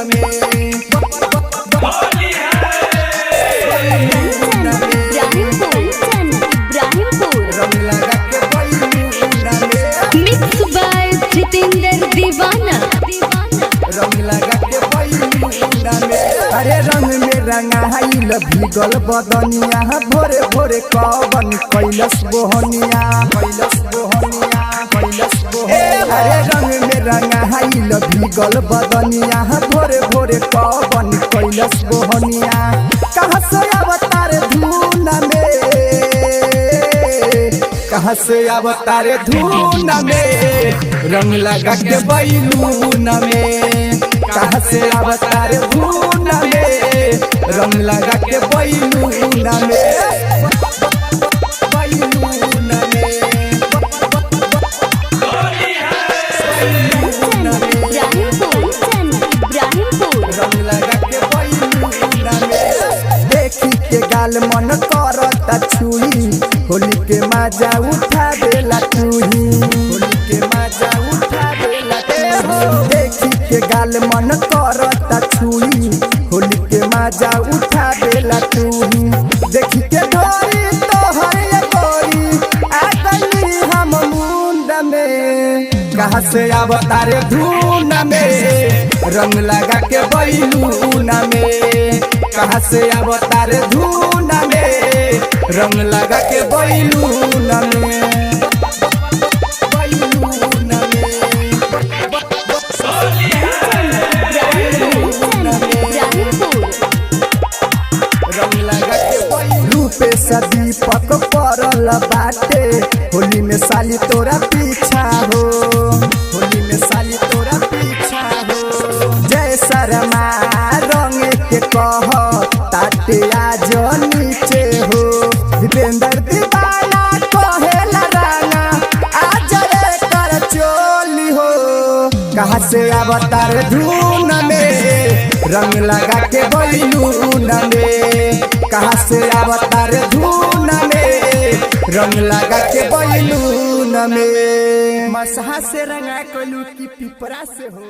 में। कंचन इब्राहिमपुर, कंचन इब्राहिमपुर। रंग लगा के बैलून में। मिक्स बाय जितेंद्र दीवाना। रंग लगा के बैलून में। अरे रंग में रंगाइल भीगल बदनिया, भोरे भोरे कवन कैलस बोहनिया, कैलस बोहनिया, कैलस बोहनिया। अरे रंग में रंगाइल भीगल बदनिया, भोरे भोरे कवन कैलस बोहनिया। कहाँ से अवतार धुन में, कहाँ से अवतार धुन में, रंग लगा के बैलून में। कहाँ से अवतार धुन में, रंग लगा के बैलून में, बैलून में। कंचन इब्राहिमपुर, कंचन इब्राहिमपुर। रंग लगा के बैलून में। देखी के गाल मन करता छुई, होली के मजा उठा देला तुही, होली के मजा उठा देला तू। देखी के गाल मन करता छुई, होली के मजा उठा देला तुही। देखी के डोरी तोहर ये गोरी, आ गइली हम मुंड में। कहाँ से अवतार धुन में, रंग लगा के बैलून में। कहाँ से अवतार धुन में, रंग लगा के बैलून में, बैलून में। कंचन इब्राहिमपुर, कंचन इब्राहिमपुर। रंग लगा के बैलून। रूपे से दीपक पड़ल बाटे, होली में साली तोरा पीछा हो, होली में साली तोरा पीछा हो। जय शर्मा रंग के कह ताटे आज नीचे हो। दीपेंद्र दीवाना कहेला राना, आज रे कर चोली हो। कहाँ से अवतार धुन में, रंग लगा के बैलून में। कहाँ से अवतार धुन में, रंग लगा के बैलून में। मसहा से रंगा कोलू की पिपरा से हो।